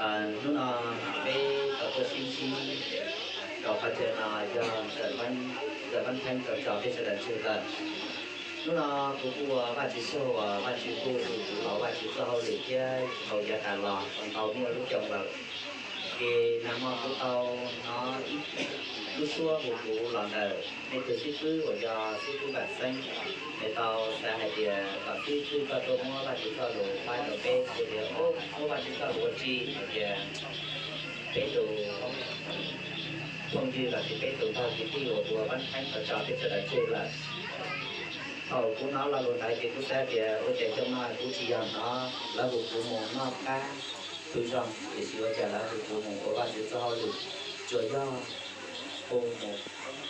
Hnub no peb tau tuaj sib ntsib rau qhov chaw no yog ntawm Vaj Theeb tau tso peb sawv daws tseg lawm. Hnub no kuv kuj ua Vajtswv tsaug uas Vajtswv kuj hu kuv los Vajtswv txoj hauj lwm thiab thaum yav tas los tau ntau lub xyoo lawm. Ces nag hmo kuv tau hnov ib lub suab hu kuv los ntawm nej tus xib fwb uas yog xib fwb Vam Xeeb. Nws tau xav hais tias kom xib fwb koj tuaj muab Vajtswv txoj lus faib rau peb, ces tias muab Vajtswv txoj lus ua tsi, hais tias peb tus phooj ywg los sis peb tus npawg kwv tij uas ua Vaj Theeb tau tso peb sawv daws tseg lawm. Thaum kuv hnov lo lus ntawd ces kuv xav tias ua cas xyoo no kuv tsis yog hnov lawv hu kuv mus noj qab pw zoo, tiam sis ua cas lawv hu kuv mus ua Vajtswv txoj hauj lwm, tsuas yog hu mus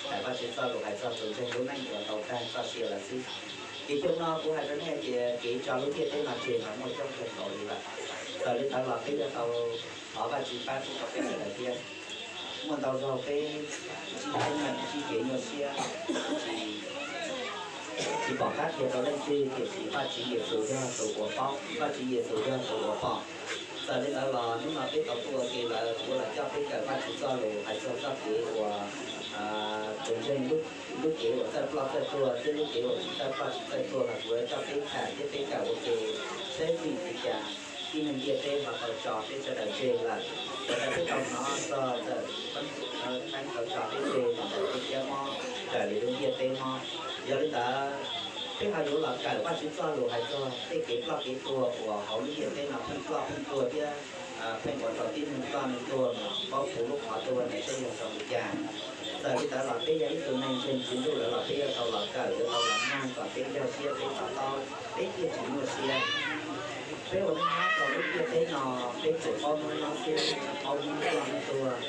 hais Vajtswv txoj lus hais txog tus ntseeg lub neej uas tau tag txoj sia lawm xwb. Ces xyoo no kuv hais rau nej tias kev tso lub ntiaj teb no tseg mas muaj coob kawg nkaus li lawm. Txawm li ntawd los peb yuav tau thov Vajtswv pab txhawb rau peb sawv daws thiab. Muaj ntau zaug peb sib txeeb meem, sib kev nyuaj siab, tsis pom qab qhia rau leej twg, tiam sis Vajtswv Yexus yog tus uas paub, Vajtswv Yexus yog tus uas pom. Txawm li ntawd los hnub no peb tau tuaj ua ke lawm, kuv los coj peb kawm Vajtswv txoj lus hais txog txoj kev uas tus ntseeg lub kev uas txawj ploj txawj tuag thiab lub kev uas tsis txawj ploj tsis txawj tuag los kuv yuav coj peb tham thiab peb kawm ua ke seb vim li cas tib neeg ntiaj teb ho tau tso peb sawv daws tseg lawm. Sawv daws peb tau hnov txog ntawm Vaj Theeb tau tso peb tseg los ntawm tej thiab mob raws li lub ntiaj teb mob. Yog li ntawd peb ho yuav los kawm Vajtswv txoj lus hais txog tej kev ploj kev tuag uas hauv lub ntiaj teb no pheej ploj pheej tuag thiab pheej ua rau tib neeg ploj neeg tuag mas tsis paub puv lub qhov tuag ntawd seb yog zoo li cas. Txawm li ntawd los peb yog ib tug neeg ntseeg Tswv Ntuj lawm los peb yuav tau los kawm, yuav tau los mloog kom peb nkag siab, peb to taub, peb thiaj tsis nyuaj siab. Peb ua neej nyob rau lub ntiaj teb no, peb tsuas paub hnub nyob xwb, tsis paub hnub ploj hnub tuag.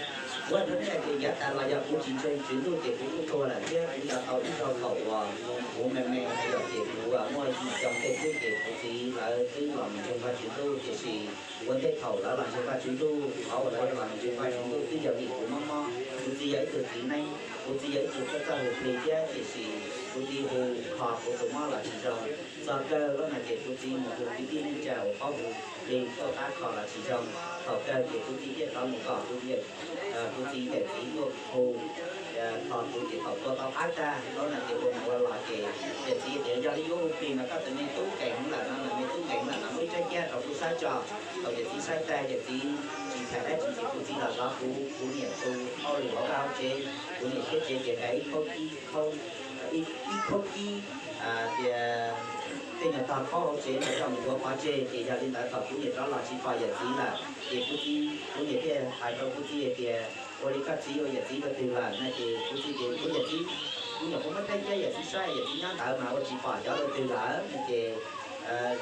Kuv hais rau nej tias yav tas los yog kuv tsis ntseeg Tswv Ntuj ces kuv kuj tuag lawm thiab kuv yuav tau ib zaug thaum uas kuv me me los yog ces kuv muaj yim xyoo tej xwb ces kuv txiv lawv twb los mus ntseeg Vajtswv Ntuj, tiam sis ua ntej thaum lawv los ntseeg Vajtswv Ntuj, qhov uas lawv los mus ntseeg Vajtswv Ntuj twb yog vim kuv mob mob. Kuv txiv yog ib tug txiv neeb, kuv txiv yog ib tug txawj txawj hu plig thiab, tiam sis kuv txiv hu kho kuv tus mob los tsis zoo. Txog kawg lub no ces kuv txiv mus hu kwv tij neej tsa uas paub hu plig tuaj pab kho los tsis zoo. Thaum kawg ces kuv txiv thiaj rov mus kom kuv, kuv txiv yawm txiv tuaj hu kho kuv ces thaum tua tau qab tag lub no ces ua mus ua los ces yawm txiv tias yog li yuav hu plig mas koj tus me tub nkeeg lawm no, me tub nkeeg lawm no muab ib rab caj rau kuv saib tso. Thaum yawm txiv saib tag yawm txiv tsis tham dab tsi ces kuv txiv los zov kuv, kuv niam tus hauj lwm hauv vaj hauv tsev, kuv niam thiab tsev ces nqa ib khaub kib, ib khaub kib tias tej nyuag tog khaub hauv tsev no coj mus tuav pov tseg ces yog li ntawd thaum kuv niam rov los tsis pom yawm txiv lawm ces kuv txiv, kuv niam thiaj hais rau kuv txiv hais tias ua li koj txiv ua yawm txiv rau twg lawm no ces kuv txiv tias kuv yawm txiv, kuv nyuam qhuav muab rab caj yawm txiv saib yawm txiv nyob ntawd mas ua tsis pom cov rau twg lawm no ces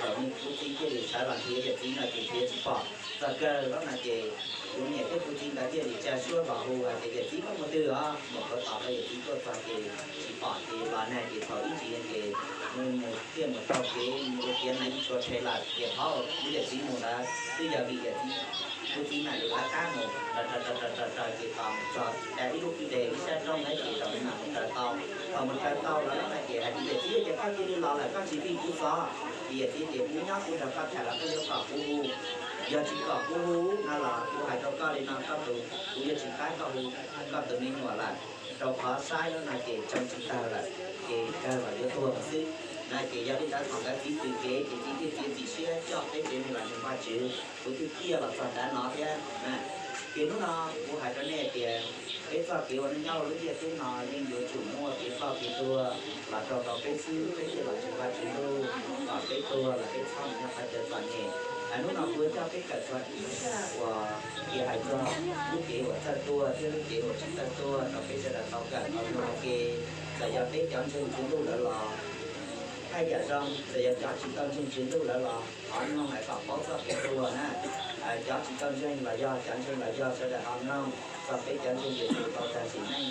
zaum no kuv txiv thiaj li sawv los nrhiav yawm txiv no ces nrhiav tsis pom. Txog kawg lub no ces kuv niam thiab kuv txiv nkawd thiaj li tsa suab los hu hais tias yawm txiv koj mus twg os, nyuam qhuav tos rau yawm txiv tuaj txog ces tsis pom ces los nag ces thaum ib ntsis ces mus thiaj mus taug kev mus ua kiav nees tshuav rhe lawm ces qhov kuv yawm txiv mus ntawd twb yog vim yawm txiv, kuv txiv mam li lawv qab mus raws raws raws raws raws ces tos mus txog da ib lub kwj deg ib sab roob ntawd ces zaum no mus raws tau. Thaum mus raws tau lawm no ces hais tias yawm txiv ces koj cia li los lawm koj tsis vij kuv xov. Ces yawm txiv tias kuv nyob kuv nrog koj tham los koj yuav kom kuv hu, yog tsis kom kuv hu no los kuv hais rau koj li no koj tus, kuv yuav tsis pab koj hu koj tus me nyuam lawm, rau qhov saib lub no ces tsoo tsis tawg lawm ces kawg los yuav tuag xwb. Na ces yog li ntawd thaum nkawd txiv tws kev ces txiv thiaj txiav txim siab coj peb tsev neeg los ntseeg Vajtswv, kuv thiaj ciaj los txog nrad no thiab. Ces hnub no kuv hais rau nej tias peb txoj kev ua neej nyob hauv lub ntiaj teb no yeej yuav tsum muaj kev ploj kev tuag los raug rau peb xwb, peb thiaj los ntseeg Vajtswv Ntuj, kom peb tuag los peb txhob mus nyob qhov chaw txom nyem. Hnub no kuv coj peb kawm txog ib zaj uas kev hais txog lub cev uas txawj tuag thiab lub cev uas tsis txawj tuag rau peb sawv daws tau kawm tau mloog ua ke. Txawm yog peb cov ntseeg Tswv Ntuj lawm los haj yam zoo, txawm yog cov tsis tau ntseeg Tswv Ntuj lawm los thov mloog hais kom paub txoj kev tuag na. Cov tsis tau ntseeg los yog cov ntseeg los yog sawv daws ho mloog txog peb cov ntseeg Yexus tau tag sim neej,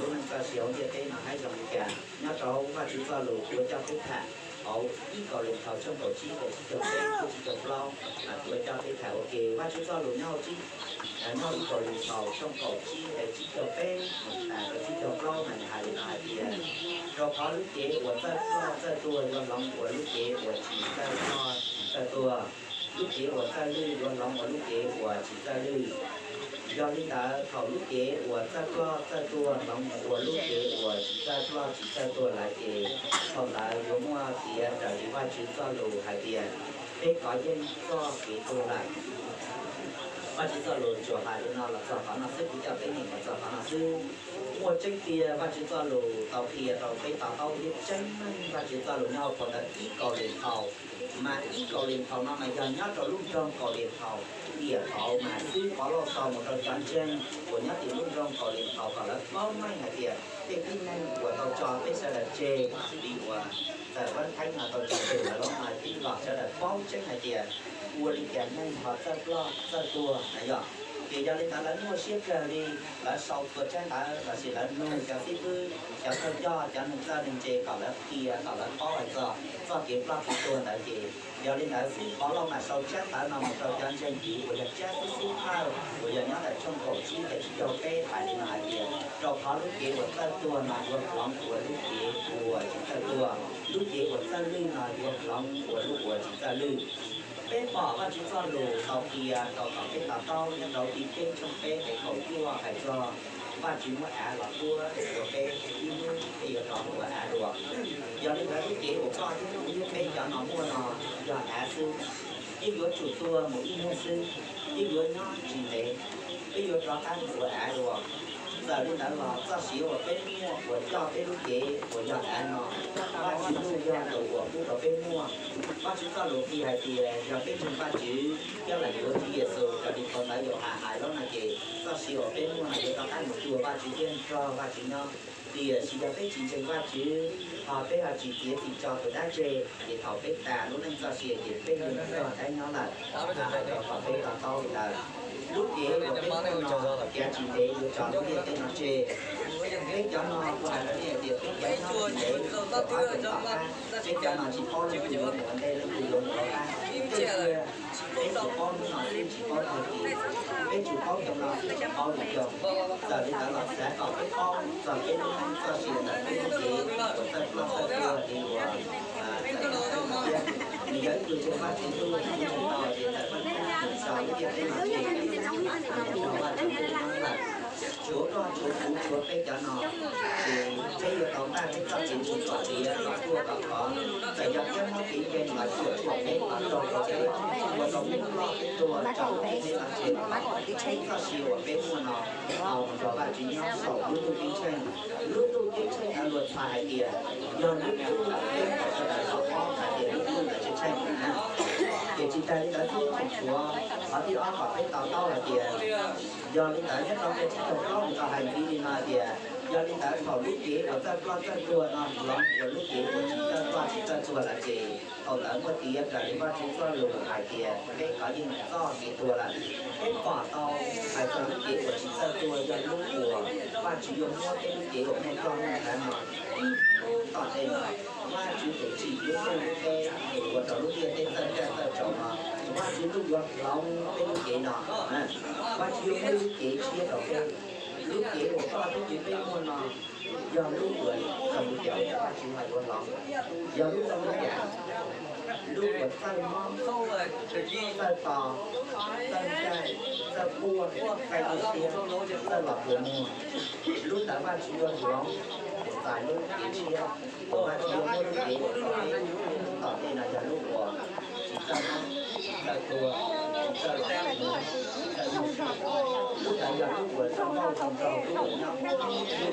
lub neej txoj sia hauv ntiaj teb no haib zoo li cas. Nyob rau hauv Vajtswv txoj lus kuv yuav coj peb tham hauv ib Kauleethaus tshooj kaum tsib nqe tsib caug peb thiab tsib caug plaub, kuv yuav coj peb tham ua ke. Vajtswv txoj lus nyob hauv tsib, nyob hauv ib Kauleethaus tshooj kaum tsib nqe tsib caug peb mus tas rau tsib caug plaub mas nws hais li no hais tias, rau qhov lub cev uas txawj ploj txawj tuag yuav hloov ua lub cev uas tsis txawj ploj tsis txawj tuag. Lub cev uas txawj lwj yuav hloov ua lub cev uas tsis txawj lwj. Yog li ntawd, thaum lub cev uas txawj ploj txawj tuag hloov ua lub cev uas tsis txawj ploj tsis txawj tuag lawm ces, thaum ntawd yuav muaj tiav raws li Vajtswv txoj lus hais tias, peb kov yeej txoj kev tuag lawm. Vajtswv txoj lus tsuas hais li no los txog qhov no xwb, kuv coj peb nyeem los txog qhov no xwb. Muaj tseeb tiag, Vajtswv txoj lus tau qhia rau peb to taub thiab tseeb meej. Vajtswv txoj lus nyob hauv phau ntawv ib Kauleethaus, mas ib Kauleethaus no mas yog nyob rau lub nroog Kauleethaus. Tiam thaud mas xib hwb Pov Lauj sau mus rau cov ntseeg uas nyob tim lub nroog Kauleethaus kom lawv paub meej hais tias tej tib neeg uas tau tso peb sawv daws tseg li uas ntxawm Vaj Theeb no tau tso tseg ntawd los mas tib los sawv daws paub tseeb hais tias ua li cas neeg ho txawj ploj txawj tuag na yom. Ces yog li ntawd lawv nyuaj siab kawg li, lawv sau txhua tsab ntawv lossis lawv nug cov xib fwb, cov thawj coj, cov neeg txawj neeg ntse kom lawv qhia kom lawv paub hais txog txoj kev ploj kev tuag ntawd ces, yog li ntawd xib hwb Pov Lauj mam sau tsab ntawv no mus rau cov ntseeg tid uas yog tsab xib xib thawj uas yog nyob ntawm tshooj kaum tsib nqe tsib caug peb hais li no hais tias, rau qhov lub cev uas txawj tuag no yuav hloov ua lub cev uas tsis txawj tuag, lub cev uas txawj lwj no yuav hloov ua lub uas tsis txawj lwj. Peb pom Vajtswv txoj lus tau qhia rau kom peb to taub nyob rau Tim Keeb tshooj peb nqe kaum cuaj hais txog Vajtswv muab av los puab ua peb, ib hnub peb yuav rov mus ua av dua. Yog li ntawd lub cev uas koj thiab kuv thiab peb cov no muaj no yog av xwb, yeej yuav tsum tuag mus ib hnub xwb, yeej yuav nyob tsis ntev, peb yuav rov qab mus ua av dua. Txawm li ntawd los txoj sia uas peb muaj uas coj peb lub cev uas yog av no, Vajtswv lub yog tus uas pub rau peb muaj. Vajtswv txoj lus qhia hais tias yog peb ntseeg Vajtswv thiab lees yuav Tswv Yexus raws li phau ntawv Yauhas hais lawm no ces txoj sia uas peb muaj no yuav rov qab mus cuag Vajtswv thiab nrog Vajtswv nyob. Tiam sis yog peb tsis ntseeg Vajtswv, ho peb ho tsis txiav txim tso tus dab tseg, ces thaum peb tas lub neej txoj sia ces peb yuav nrog dab nyob lawm. Hais rau kom peb to taub li ntawd. Lub cev uas peb muaj no, cav tsis ntev yuav tso lub ntiaj teb no tseg. Peb cov no kuv hais rau nej hais tias peb cav nyob tsis ntev, rau qhov tom qab peb cov no tsis paub leej twg yuav mus ua ntej leej twg yuav mus rov qab. Tej tiag peb tsuas paub hnub no xwb tsis paub tag kis, peb tsuas paub xyoo no xwb tsis paub lwm xyoo. Txawm li ntawd los xav kom peb paub txog peb lub neej txoj sia ntawm peb lub cev uas txawj ploj txawj tuag li uas txawm no thiab. Nws yog ib tug ntseeg Vajtswv ntuj, ntseeg tau hais tias ntawm Vaj Theeb mus tso lub ntiaj teb no ces nws yog Vajtswv ntuj lawm. Tshuav koj, tshuav kuv, tshuav peb cov no, ces peb yuav tau npaj peb txoj kev mus kom tiav los tuaj kom khov. Txawm yog kev mob kev nkeeg los cuam tshuam peb los raug rau peb, ua rau peb ploj peb tuag tso lub ntiaj teb no tseg los, txoj sia uas peb muaj no tau mus nrog Vajtswv nyob saum lub ntuj ceeb tsheej. Lub ntuj ceeb tsheej ntawd luag txhais hais tias yog lub ntuj uas peb sawv daws tau paub hais tias lub ntuj ntawd tseem tsheej na. Ces tsis tas li ntawd xwb, tshuav qhov thib ob kom peb to taub hais tias, yog li ntawd nyob rau nqe tsib caug plaub nws tau hais ntxiv li no hais tias, yog li ntawd thaum lub cev uas txawj ploj txawj tuag no hloov ua lub cev uas tsis txawj ploj tsis txawj tuag lawm ces thaum ntawd muaj tiav raws li Vajtswv txoj lus hais tias peb kov yeej txoj kev tuag lawm. Peb pom tau hais txog lub cev uas tsis txawj tuag yog lub uas Vajtswv yuav muab peb lub cev uas muaj ploj muaj nthawv no ib hnub tom ntej no, Vajtswv tus tsim lub ntuj lub teb ua rau lub ntiaj teb txawj ncaj txawj tsaus no, Vajtswv lub yuav hloov peb lub cev no. Vajtswv yuav muab lub cev tshiab rau peb. Lub cev uas koj thiab kuv peb muaj no yog lub uas zoo li cas los Vajtswv ho yuav hloov. Yog lub zoo li cas? Lub uas txawj mob, txawj to, txawj ncaij, txawj quaj, txawj ywj siab, txawj los kua muag. Lub ntawd Vajtswv yuav hloov, txais lub cev tshiab, Vajtswv yuav muab lub cev uas tom ntej no yog lub uas tsis txawj mob, tsis txawj tuag, tsis txawj los kua muag, tsis txawj ywj siab. Lub ntawd yog lub uas zoo nkauj zoo nraug, lub uas nyob mus txij,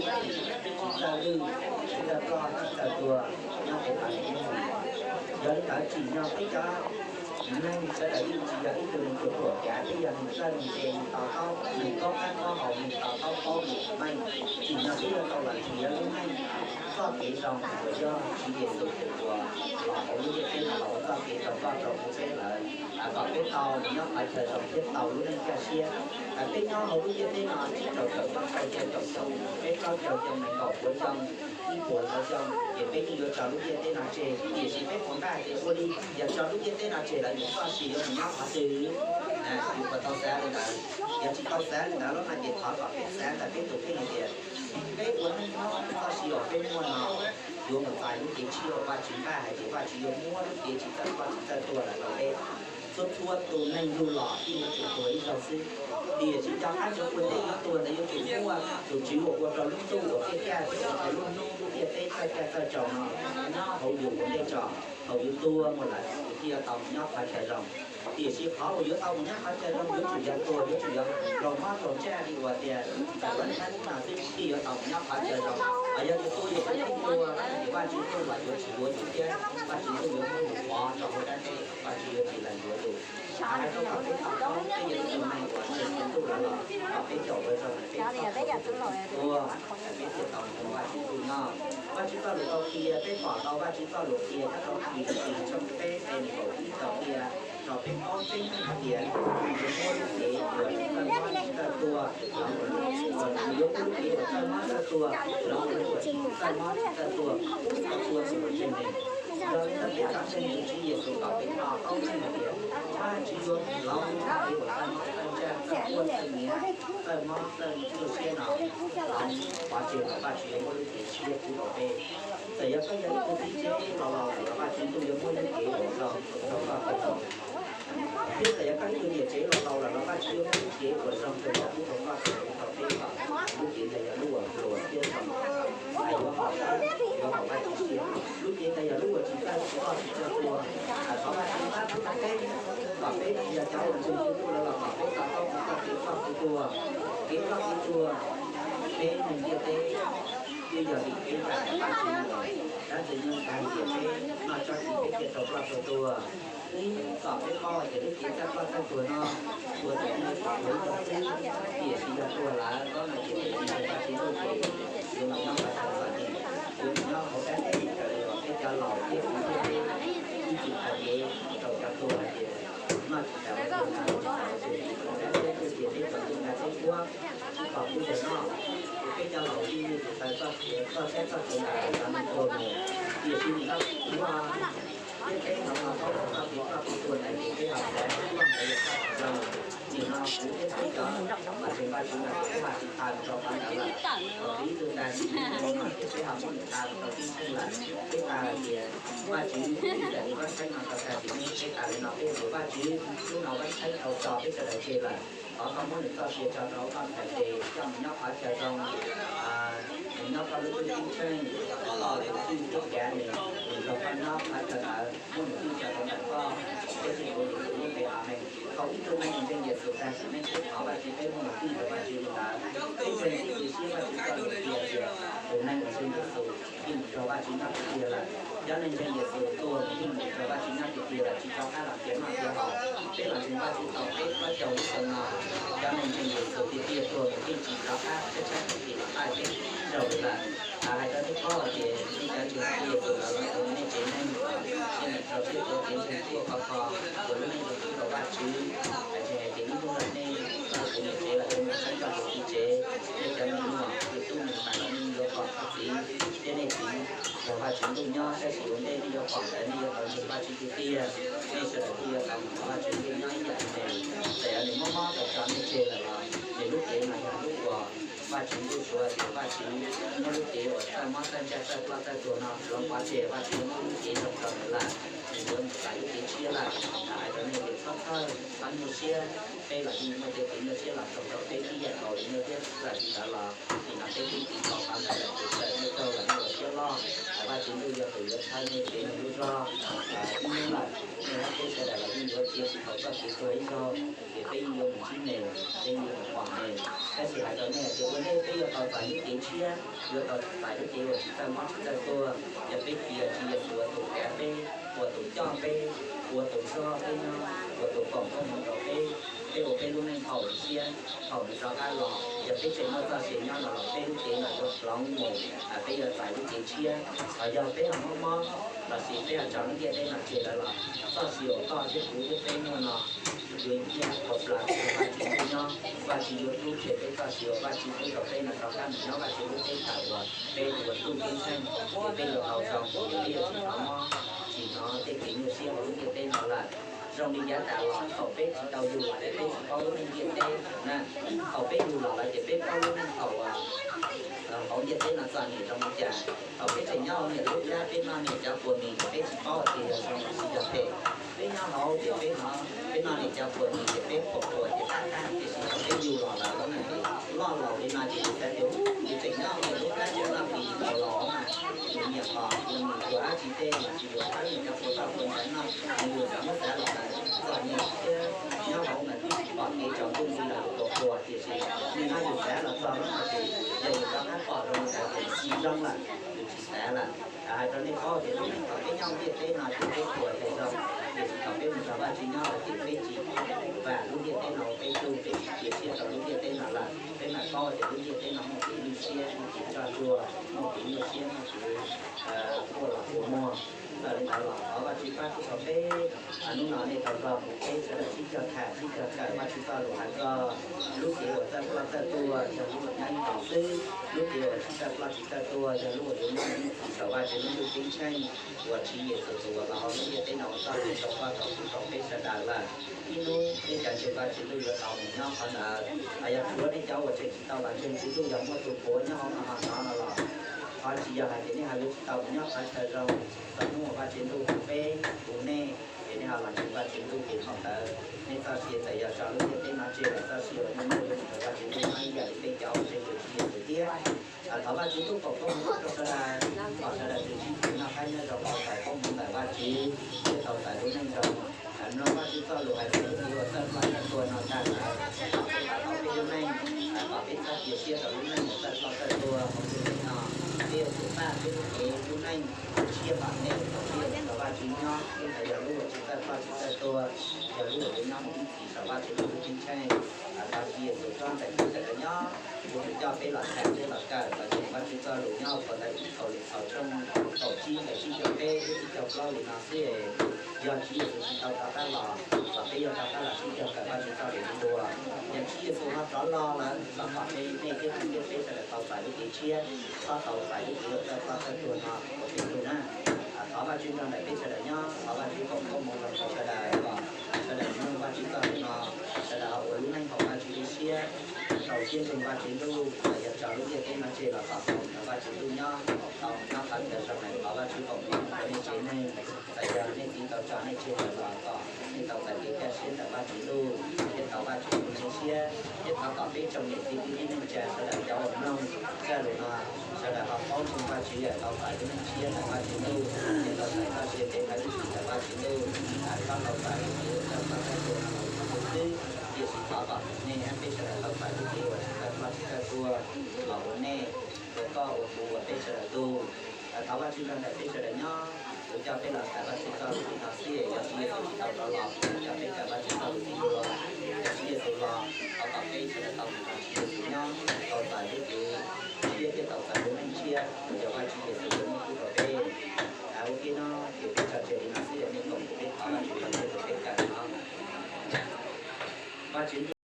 tsis txawj lwj, tsis txawj ploj, tsis txawj tuag, nyob pem qhov tsev neeg. Yog li ntawd tsim nyog peb cov neeg sawv daws yeej tsis yog ib tug neeg ruam ruam kav, peb yog neeg txawj neeg ntse, neeg to taub, neeg paub qab paub hau, neeg to taub paub lus meej. Tsim nyog peb yuav tau los nrhiav lub neej txoj kev zoo uas yog Tswv Yexus tus uas los hauv lub ntiaj teb no los ua txoj kev rau koj rau kuv peb lawm, kom peb tau nyob qhov chaw zoo thiab tau lub neej kaj siab. Peb nyob hauv lub ntiaj teb no tsib rau caum xyoo, rau xya caum xyoo, peb plaub caug xyoo, nees nkaum pua xyoo, ib puas tawm xyoo, ces peb yeej yuav tso lub ntiaj teb no tseg. Tiam sis peb puas npaj tias ua li yog tso lub ntiaj teb no tseg lawm nws txoj sia yuav mus nyob qhov twg? Yus puas tau xav li ntawd? Yog tsis tau xav li ntawd los no ces thov kom peb xav ntawm peb tus kheej hais tias peb ua neej nyob txoj sia uas peb muaj no yuav mus txais lub cev tshiab uas Vajtswv npaj hais tias Vajtswv yuav muab lub cev tsis txawj ploj tsis txawj tuag lawm rau peb. Txhua tus neeg yug los yeej yuav tsum tuag ib zaug xwb. Tiam sis cov qab ntawd ua ntej yuav tuag ntawd yuav tsum muaj tus Tswv uas ua rau lub ntuj uas kev kaj thiab ua rau lub hnub lub ntiaj teb txawj kaj txawj tsaus no nyob hauv yus ua ntej tso. Thaum yus tuag mus lawm yus thiaj yuav tau mus nyob qhov chaw zoo. Tiam sis qhov uas yuav tau mus nyob qhov chaw zoo yuav tsum yog tuag, yuav tsum yog raug mob raug ntsaj li uas tias ntawm Vajtswv no xwb thiaj yuav tau mus nyob qhov chaw zoo. Hos yog tias tuag yus tsis tuag, ces Vajtswv tuaj los yuav tsis yuav yus thiab, Vajtswv tuaj yuav muab yus pov rau hauv dab nteb, Vajtswv yuav tsis lees yuav yus. Hais rau kom peb tau paub peb yog ib tug neeg uas ntseeg Tswv Ntuj lawm los kom peb caum ua zoo peb txoj kev ua, peb thiaj tau mus rau Vajtswv ntuj nyob. Vajtswv txoj lus tau qhia, peb pom tau Vajtswv txoj lus qhia nyob rau Filipi tshooj peb nqe nees nkaum ib tau qhia rau peb paub tseeb hais tias nws yuav muab lub cev uas txawj mob tsis txawj tuag, nws yuav muab lub cev uas txawj mob txawj tuag los ua lub uas txawj mob tsis txawj tuag pub rau txhua tus uas ntseeg nws. Yog li ntawd peb rov ntseeg tus Tswv Yexus kom peb to taub meej hais tias Vajtswv yuav hloov lub cev uas txawj mob txawj tuag, txawj nyiav, txawj mob txawj tu siab no hloov pov tseg los Vajtswv yuav muab lub cev tshiab pub rau peb. Txawm yog koj yog ib tug txiv tsev los laus lawm los Vajtswv ntuj yuav muab lub cev uas zoo rau koj tau. Thiab txawm yog koj ib tug niam tsev los laus lawm los Vajtswv yuav muab lub cev uas zoo rau koj pub rau koj tau rau peb kom lub cev ntawd yog lub uas hluas thiab zoo, yuav haum, yuav haum Vajtswv siab. Lub cev ntawd yog lub uas tsis txawj mob tsis txawj tuag. Thov Vajtswv pab pub rau peb kom peb tsis yog cov uas ntseeg Tswv Ntuj lawm los kom peb to taub txoj kev ploj kev tuag, kev ploj kev tuag. Peb neeg ntiaj teb twb yog vim peb ncaim Vajtswv lawm, tab sis yog hais tias peb noj tsob txiv peb thiaj tau ploj tau tuag. Twb kom peb paub hais tias lub cev txawj ploj txawj tuag no ua tus neeg tuag rau xwb, tiam sis yog tuag lawm no ces peb tsis ntseeg Vajtswv lub cev, yuav mus nyob qhov chaw txom nyem, yuav mus nyob hauv dab teb raws li uas peb cov laus thiab kuv thiab peb ib txwm hais cev rau cov tuag hais tias noj tsis tau ua tus neeg tsis tau ua tus neeg, hauv dab teb twb tias peb cov tuag nqa teb tuab tsis pom pub tus noj. Ces peb cov laus yeej yog tus taw txoj sia txoj siab txoj kev nqa cov neeg tuag mus, tiam sis nim no kuv thiab peb no ho paub txog txoj kev ploj kev tuag ntawd ces peb ho xav tuaj ntawd yog txoj kev zoo. Nim no kuv thiab peb cov uas ntseeg Vajtswv no ces peb ho tsis tas mus rau qhov ntawd lawm. Thaum peb ib tug tas sim neej no ces peb ho muab nws tas mus rau tib neeg lawm. Peb tas hais tias Vajtswv ib yam li koj txheeb no tau tas sim neej, peb tas li no peb hu Vajtswv, hnub no Vajtswv txheeb tau tso peb sawv daws tseg lawm. Thov koj muab nws txoj sia tso rau koj ntxhais tes coj mus nyob qhov chaw zoo, mus nyob koj lub ntuj ceeb tsheej, koj tus txij tus kav nws, nws nrog koj nyob qhov chaw ntawd, muab nws txij tso rau ntawm koj. Thiab tuav Yexus lub npe, amees. Thaum ib tug neeg ntseeg Yexus tas sim neej xwb, thov Vajtswv peb muab nws txij rau Vajtswv li ntawd. Peb ntseeg txij kwv txhiaj Vajtswv txoj lus qhia tias tus neeg uas ntseeg Yexus yeej mus nrog Vajtswv nyob tiag tiag lawm. Cov neeg ntseeg Yexus tuag yeej mus nrog Vajtswv nyob tiag tiag lawm, tsis rov qab los nrhiav noj nrhiav haus. Peb los ntseeg Vajtswv tau peb plaub caug lub xyoo no, cov neeg ntseeg Yexus tiag tiag tuag mus yeej tsis rov qab tshaib tshaib plab plab los nqaij peb zaug li lawm. Hais rau nej paub hais tias nej cov ntseeg Yexus lawm los nej tsev neeg, nej nim rau siab tuav kev ntseeg tuaj khov kho, ua lub neej zoo rau Vajtswv. Hais tias ib hnub no nej, kuv niam tsev los nej mus txeeb koj tus txiv tsev, nej cov me nyuam, nej tub me nyuam los nej yuav pom koj txiv thiab nej txiv nrog Vajtswv ntuj nyob, tab sis ua ntej nej yuav pom ntawd nej yuav tau ntseeg Vajtswv tiag tiag. Nej sawv daws thiaj yuav tau mus nrog Vajtswv ntuj nyob ib yam li nws. Txawm yog nws muab mob tau tso nej tseg lawm los nws lub cev no yog lub uas Vajtswv ntuj suav tias Vajtswv muab lub cev uas txawj mob txawj ntsaj txawj ploj txawj tuag no hloov pov tseg, Vajtswv muab lub cev zoo rau nws lawm, nws yuav txais lub cev tshiab lawm. Hais rau nej tias txhob txhawj, txhob nyuaj siab, peb los yeej muaj tej kev nyuaj siab los raug rau peb ib yam nkaus li nej thiab. Txawm li ntawd los nim no peb twb tiv thaiv qhov ntawd lawm, txawm nej raug los nej ua siab loj, Vajtswv ntuj yog tus yuav txhawb nej tsev neeg lub zog. Ib hnub lawm nej ob peb sawv daws los yeej yuav txiav tsis tau txoj kev tuag ib zaug, ces peb yeej yuav mus ntsib nws, peb yeej yuav mus pom nws. Tab sis hais rau nej hais tias ua ntej peb yuav tau txais lub cev tshiab, yuav tau txais lub cev uas tsis txawj mob tsis txawj tuag, yog peb cia Tswv Yexus ua tus kav peb, ua tus coj peb, ua tus zog peb nyob, ua tus foom koob hmoov rau peb, peb ua peb lub neej haum siab. Thaum nws rov qab los, yog peb tseem muaj txoj sia nyob no los peb lub cev no yuav hloov mus, peb yuav txais lub cev tshiab. Hos yog peb ho mob mob lossis peb ho tso lub ntiaj teb no tseg lawm los txoj sia uas koj thiab kuv thiab peb muaj no yuav nyiaj ua plas rau Vajtswv ntuj nyob. Vajtswv yuav rub tshem peb txoj sia uas Vajtswv pub rau peb no rov qab mus nyob Vajtswv lub teb chaws uas peb ua ntuj ceeb tsheej, ces peb yuav tau zoo, ces peb yuav tsis hnov mob, tsis hnov tej kev nyuaj siab hauv lub ntiaj teb no lawm. Zoo li yav tas los thaum peb tsis tau yug los ces peb tsis paub lub neej ntiaj teb na, thaum peb yug los lawm ces peb paub lub neej thaum hauv ntiaj teb no txom nyem zoo li cas. Thaum peb tseem nyob hauv niam lub plab peb noj niam cov kua mis ces peb tsis paub tias yog zoo los sis yog phem. Peb nyob hauv ces peb hnov, no nim cov quas nws ces peb quas quas ces pab qab, tiam sis thaum peb yug los lawm na ces loj laus li no ces yus xav tias yus tseem nyob ces lub plab tseem loj kis nkaus los mas yus nyiam qhov yus mus yuav dab tsi tej los tsis yuav, pab yus cov quas toj quas ntawd no, yus yuav xav muab xav los lawm txom nyem thiab nyob hauv mas twb tsis pom kev tsaus ntuj nti los yus quas quas, tiam sis nim no yus xav los txog lub no ces yog yus rov qab pom zoo li ntawd ces tsis zoo lawm, yus tsis xav lawm. Hais rau nej paub tias lub neej thaum peb nyob ntiaj teb no ces peb quas ces zoo, tiam sis thaum peb mus nrog Vajtswv nyob lawm ces peb tsis vam lub ntiaj teb no ua peb tug, peb tsis cia siab rau lub ntiaj teb no lawm. Peb mam paub tias lub ntiaj teb no muaj kev ywj siab, muaj kev nroj zuag, muaj kev nyuaj siab, muaj kev quaj los quaj muag. Txawm li ntawd los thov Vajtswv pab txhawb rau peb. Hnub no nej tau nrog kuv peb sawv daws sib cog tham sib cog kawm Vajtswv txoj lus hais txog lub cev uas txawj ploj txawj tuag yog lub uas nyob ib tos xwb, lub cev uas tsis txawj ploj tsis txawj tuag yog lub uas yuav nyob mus ib txhis saum Vajtswv lub ntuj ceeb tsheej uas Tswv Yexus tus uas los hauv lub ntiaj teb no ua txoj kev rau koj rau kuv rau peb sawv daws lawm. Ib hnub peb cov ntseeg Vajtswv ntuj yuav tau mus nyob qhov ntawd. Hos yog tshuav nej cov uas tseem tsis tau los ntseeg Tswv ntuj yog muaj tus puav nyob hauv no hauv no no los, qhov tsis yog hais tias nej ho yuav tsis tau mus nyob qhov chaw zoo. Txog hnub uas Vajtswv ntuj hu peb hu nej ces nej ho los ntseeg Vajtswv ntuj ces thaum ntawd nej txoj sia txawm yog tso lub ntiaj teb no tseg los txoj sia uas nej muaj yuav mus nrog Vajtswv ntuj nyob ib yam li peb cov uas ntseeg tus Tswv Yexus thiab. Thov Vajtswv tub foom koob hmoov rau sawv daws, kom sawv daws tus tsis tau noj qab nyob zoo tau txais koob hmoov ntawm Vajtswv thiab tau txais lub neej zoo. Mloog Vajtswv txoj lus hais tias lub cev uas txawj ploj txawj tuag no tag lawm, kom peb pab tau peb lub neej, kom peb txhob cia siab rau lub neej uas txawj ploj txawj tuag hauv ntiaj teb no. Peb yuav tsum pab peb lub cev lub neej tshiab tom ntej kom peb yuav tsum nrog Vajtswv nyob, thiab ntawd yog lub uas tsis txawj ploj tsis txawj tuag, yog lub uas yuav nyob mus ib txhis saum Vajtswv lub ntuj ceeb tsheej. Thov Tswv Yexus txhawb nrog peb sawv daws nyob. Kuv tsuas coj peb los tham thiab los kawm los ntseeg Vajtswv txoj lus nyob hauv phau ntawv Ib Kauleethaus tshooj kaum tsib nqe tsib caug peb thiab tsib caug plaub li no xwb. Yog Tswv Yexus tsis tau rov qab los, los peb yuav rov qab los sib cog kawm Vajtswv txoj lus li dua. Yog Tswv Yexus ho rov los lawm los kom peb, nej thiab kuv thiab peb sawv daws tau txais lub cev tshiab, txhob tau txais lub cev uas txawj ploj txawj tuag no ua peb tug na. Thov Vajtswv nrog nraim peb sawv daws nyob, thov Vajtswv foom koob hmoov rau sawv daws kom sawv daws mloog Vajtswv txoj lus no, sawv daws ho ua lub neej haum Vajtswv lub siab, rau siab ntseeg Vajtswv ntuj, txawm yog tso lub ntiaj teb no tseg los kom tau nrog Vajtswv ntuj nyob, tau nyob qhov chaw zoo lawm. Thov Vajtswv foom koob hmoov rau nej tsev neeg, txawm yog nej txiv tau tso nej tseg lawm los kom nej tau txais kev kaj siab ntawm Vajtswv ntuj, thiab tau Vajtswv tus siab, thiab thov kom peb tsoom niam txiv kwv tij neej tsa sawv daws cov uas mloog zaj lus no, sawv daws ho paub ntseeg Vajtswv, tau txais lub neej tshiab ntawm Vajtswv ntuj, thiab tau txais txoj sia kev hlawv ib txhis ntawm Vajtswv ntuj. Txhob tau txais lub cev uas txawj ploj txawj tuag no los ua peb tug xwb, tiam sis thov kom nej thiab peb sawv daws tau txais lub cev uas tsis txawj ploj tsis txawj tuag los ua nej, ua koj ua kuv ua peb sawv daws tug. Thov Vajtswv nrog nraim peb sawv daws nyob. Kuv coj peb los kawm Vajtswv txoj lus li no xwb, yog Tswv Yexus tsis tau rov los, kuv coj peb kawm Vajtswv txoj lus li dua. Yog Tswv Yexus los, thov kom peb sawv daws tau mus nrog Tswv Yexus nyob, tau txais lub cev tshiab thiab tau txais lub neej tshiab uas yog Vajtswv Yexus yuav muab pub rau peb. Ua ke no ces peb tso tseg li no xwb, nej koom kuv peb thov Vajtswv rau peb tus peb kawm no. Vajtswv